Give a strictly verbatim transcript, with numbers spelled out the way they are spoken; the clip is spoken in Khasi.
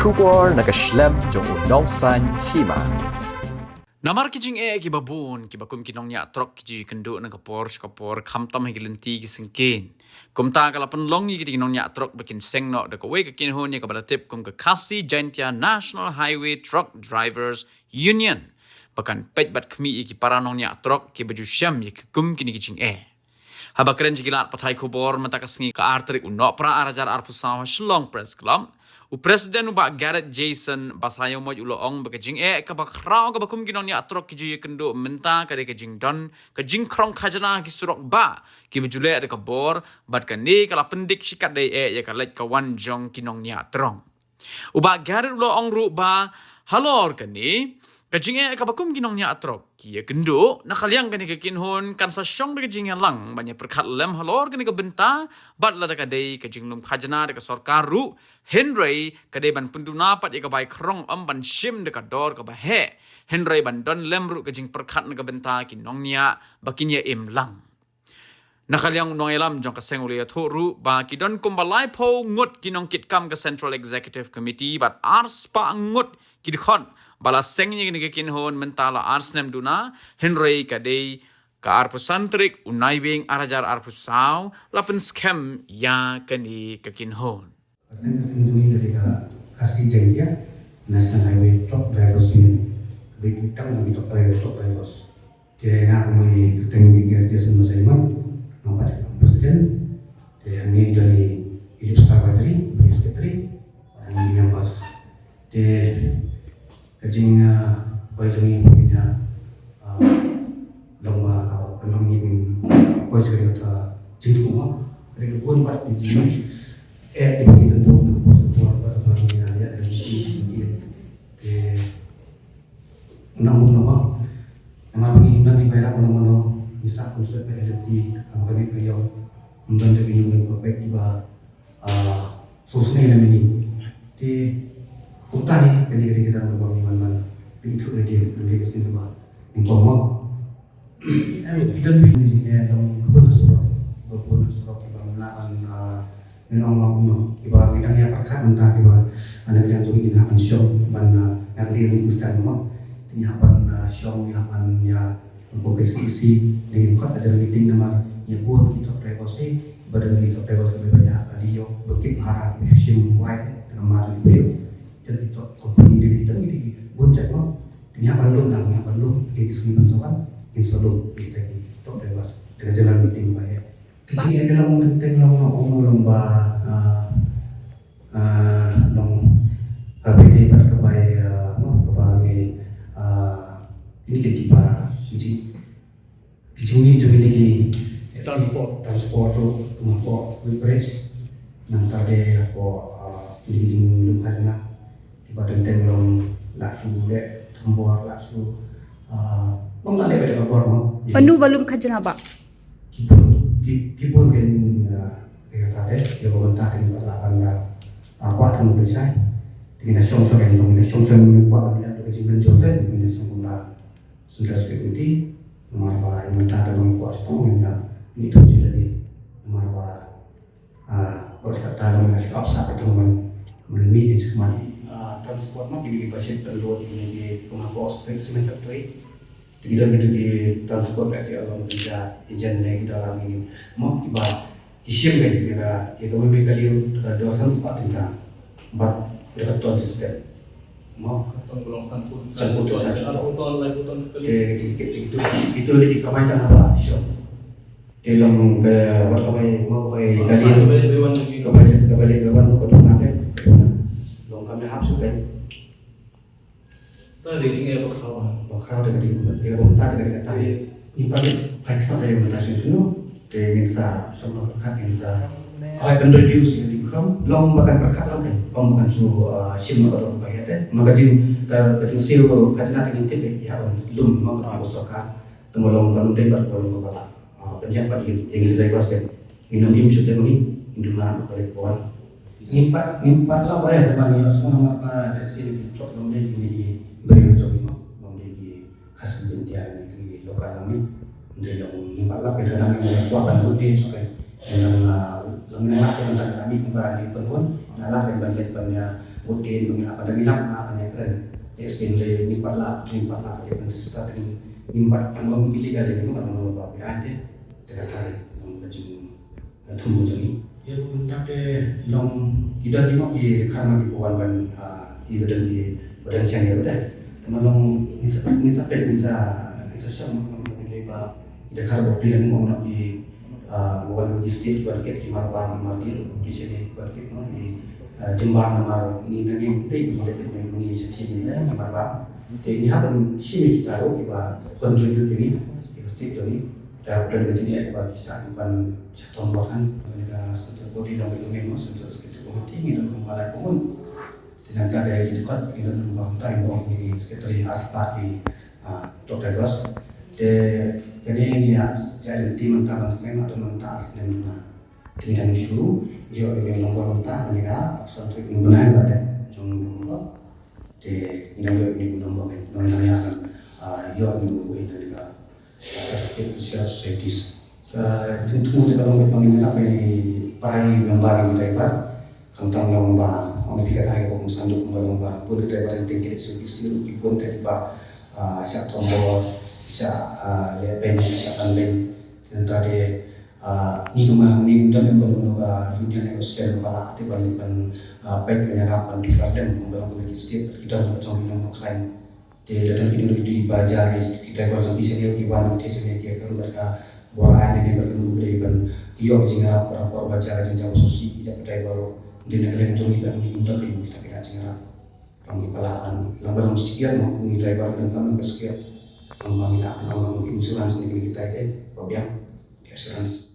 Khubor na ka shlem jong u Nongsaiñ Hima. Namar ki jingeh kiba bun, kiba kum ki nongñiah trok ki ju ïakynduh na ka por sha ka por, khamtam ha ki lynti ki syngkien. Kumta ka la pynlong ïa kita ki nongñiah trok ba kin seng noh da kawei ka kynhun ïa kaba la tip kum ka Khasi Jaintia National Highway Truck Drivers Union, ba kan peit bad khmih ïa ki para nongñiah trok kiba ju shem ïa ki kum kine ki jingeh. Haba kren sha ki lad pathai khubor mynta ka sngi ka ar tarik u Nohprah ar hajar arphew saw ha Shillong Press Club, u President u Bah Gareth Jason Basaiawmoit u la ong ba ka jingeh kaba khraw kaba kum ki nongñiah trok ki ju ïakynduh mynta ka dei ka jingdon ka jingkhrong khajna ki surok bah kiba ju leh da ka bor, bad kane ka la pyndik shikatdei eh ïa ka leit ka wan jong ki nongñiah trok. U Bah Gareth u la ong ruh ba halor kane ka jingeh kaba kum ki nongñiah trok ki ïakynduh, na ka liang kane ka kynhun kan sa shong da ka jingïalang ban ïa pyrkhat lem halor kane ka bynta, bad lada ka dei ka jinglum khajna da ka sorkar ruh, hynrei ka dei ban pynduna pat ïa ka bai khrong, ym ban shim da ka dor kaba heh, hynrei ban don lem ruh ka jingpyrkhat na ka bynta ki nongñiah ba kin ïa im lang. Na ka liang u nongïalam jong ka seng u la ïathuh ruh ba ki don kumba laiphew ngut ki nongkitkam ka Central Executive Committee bad arspah ngut ki dkhot ba la seng ïa kane ka kynhun mynta la ar snem duna, hynrei ka dei ka arphew san tarik u Naiwieng ar hajar arphew saw la pynskhem ïa kane ka kynhun. Ka seng jong ngi ka dei ka Khasi Jaintia National Highway Truck Drivers Union. Ka dei ka tang jong ki truck driver, truck drivers. Te nga kum i kyrteng i Gareth Jason Basaiawmoit, nga pat i kum president. Te hangne i don i Elipstar Baidari, i secretary, bad hangne i members. Te ka jing, ah, poi jong i poi jong i, ah, long ba ka pynlong i poi jong i ka jingthmu ma. Ka dei ka bun bad ka jing, eh, i poi jong i ka bun bad ka jing, ah, ïa, ïa, ïa, ïa. Te Namar ba ngi ym don i ba ïarap mano mano, ngi sah kum shuh ba ïa lynti, haba ka miet ka ïong, ym don de ki ñium ne ka peit kiba, ah, sngewsynei na mihngi. Te kumta hi kane ka dei ka daw kaba ngi wan ban pynthoh ïa lade, kane ka sien kaba nyngkong mo. Em, ki don bun ki jingeh, long ka bun ha surok, ka bun ha surok kiba mlah ban, ah, Ngi ong ma kumno, kiba ngi dang ïa pyrkhat mynta kiba, ah, na ka liang jong ngi ngi hap ban shong ban, ah, ngan dei ngi sdang mo. Te ngi hap ban, ah, shong, ngi hap ban ïa, ko K C A C, ngi khot hajar meeting namar ïa bun ki truck drivers hi, kiba don ki truck drivers kiba ïa ka liyo, ba kit bhara, kiba shim wai, te namar ki briew. Te ki truck company ngi dei ki bun jait mo. Te ngi hap ban lum nang, ngi hap ban lum, ki sngi ban sa wan, ngin sa lum, kita ki truck drivers. Te ka general meeting ba ïa. Ki jingeh ki long teng teng long, long, long ba, ah, ah, long, ah, phi dei bad ka bai, ah, mo, ka ba ngi, ah, kine ki, kiba, ki jing, ki jingmih jong kine ki transport, transport ruh, kumba hapoh weighbridge, nangta de hapoh, ah, kine ki jinglum khajna, kiba teng teng long, la shu leh thombor, la shu, ah, long la leh bad ka bor mo. Panu ba lum khajna ba. Ki bun, ki, ki bun kin, ah, ïa kata te, ïa ba mynta te ngin pat lah ban da, ah, kwah tang pynshai. Te ngin da shong shong, ngin da shong shong, ngin kwah ban leh ka jingmynjur te, ngin da shong kumta Central Executive Committee. Namar ba ïa mynta te ba ngi kwah shong, ngin da ngin ïathuh sha lade. Namar ba, ah, ba shu kata long ngin da shu ap sah ka tang ban, ban mih ïa shikmat. Ah, transport ma kine ki ba shim pynlut ïa kine ki, kumba hapoh cement factory. Te ki don kito ki transport ba ïa long kito ki agent ne kita la ngi mo kiba ki shim ka ïa ka, ïa kawei ka liyo ka dor san spah tyngka. Bad da ka ton system. Mo. Ka ton ka long sanphew, sanphew tyngka. Sanphew ton, laiphew ton ka liyo. Te ka jing, ka jing kito, kito ki kamai tang haba shong. Te long ka wat ka bai, mo ka bai ka liyo. Ka bai, ka bai wan ka bai, ka bai ka wan ka dona te. Long ka me hap shu bai. Ta dei jingeh ba khraw. Ba khraw te ka dei, ïa ka bynta te ka dei kata. Ngim pat leh phai khraw ïa ka bynta shuh shuh. Te ngin sa shong noh pyrkhat, ngin sa, ai, ban reduce ïa ka jingkhraw. Long ba kan pyrkhat lang te. Ym ba kan shu, ah, shim noh ka dor ba ïa te. Ma ka jing, ka, ka jingsiew khajna te ngin tip ïa ka lum ma ka sorkar. Te ma long ka lum dei ba long ka ba la. Ah, pynjah pat ïa, ïa ngi drivers te. Ngin ym im shuh te ma ngi, ngin duna ka leit ka wan. Ngim pat, ngim pat lah ba ïa te ba ngi ïohsngew namar ba lehse ki tlot lom dei ki briew jong ngi mo, lom dei ki Khasi Jaintia ngi ki local lang ngi. Dei long ngim pat lah ba ïa te ba ngi kwah ban bud dei shuh ke. Ngi lang, ah, lang ngi lah te ban tang kami kumba ngi pynhun, ngi lah te ban leit ban ïa Bud te ngi la pat ngi la pat ngi la pat ngi kren. Te sien le ngi pat la ngi pat la ya kan sista te ngi pat tang long illegal de ngi pat long ba ya te. Te ka tare long ka jing thum jong ngi. Ya bud mynta te long ki don ngi mo ki khar ma ki pawan ban ki badan ki badan chang ya de. Te ma long ngi sa ngi sa pek ngi sa ngi sa shong ma long ngi le ba Ida khar ba pli lang mo na ki, ah, wan ki state ki ban kit ki mar ba ki mar di lo pli sha ki ban kit mo ki, ah, jembar namar ni na ni dei ki mar di ni ni sha ti ni na ki mar ba. Te ni ha ban shi ni kita ro ki ba contribute ni ki state to ni. Da plan ka jini ki ba ki sa ban sha tom ba kan ni da central body da ni mo central state ko ti ni da ko ba la ko. Te nangta da ïa ki dkhot ki don ba hangta ïa ki secretary as party, ah, Doctor Ross. Te kane ngi ïa ïa lynti mynta ban snem, hato mynta ar snem duna. Te ngi dang shu ïoh ïa ki nombor mynta, ngi ïa option trick ngi bnai ba dep jong nombor. Te ngi dang ïoh ïa ki nombor, ngi dang ïa, ah, ïoh ïa ki nombor, ngi dang ïa Certificate Social Societies. Ka jingthmu te ka long ba ngin ïa pynpaw member ïa ki driver. Khamtam long ba ong ïa phi ka dei ka bok sanduk ba long ba bun ki driver ïa ki service ki bun ki ba, ah, shah thombor, shah, ah, leh beiñ, shah tan beiñ. Nangta de, ah, ngi kumne ngi don member ba union association ba la te ban ban, ah, peit ban ïarap ban pynpaw dem ba long ki state ki don ba jong ki nong ba khlaiñ. Te lada ki dei ki ba ja ki driver jong ki senior ki wan ki senior ki kan bad ka bor ai ne bad ka nongbriew ban ki ïoh jingïarap por por ba ja ka jingjia ba sngewsih ki ja ka driver. Dei na ka liang jong ki ba ki ym don ki kita ki jingjia. Long ki pala an lang ba long secure mo ki driver kan kan ka secure. Long ba ngi la long long insurance ne ki kita ki ba biang assurance.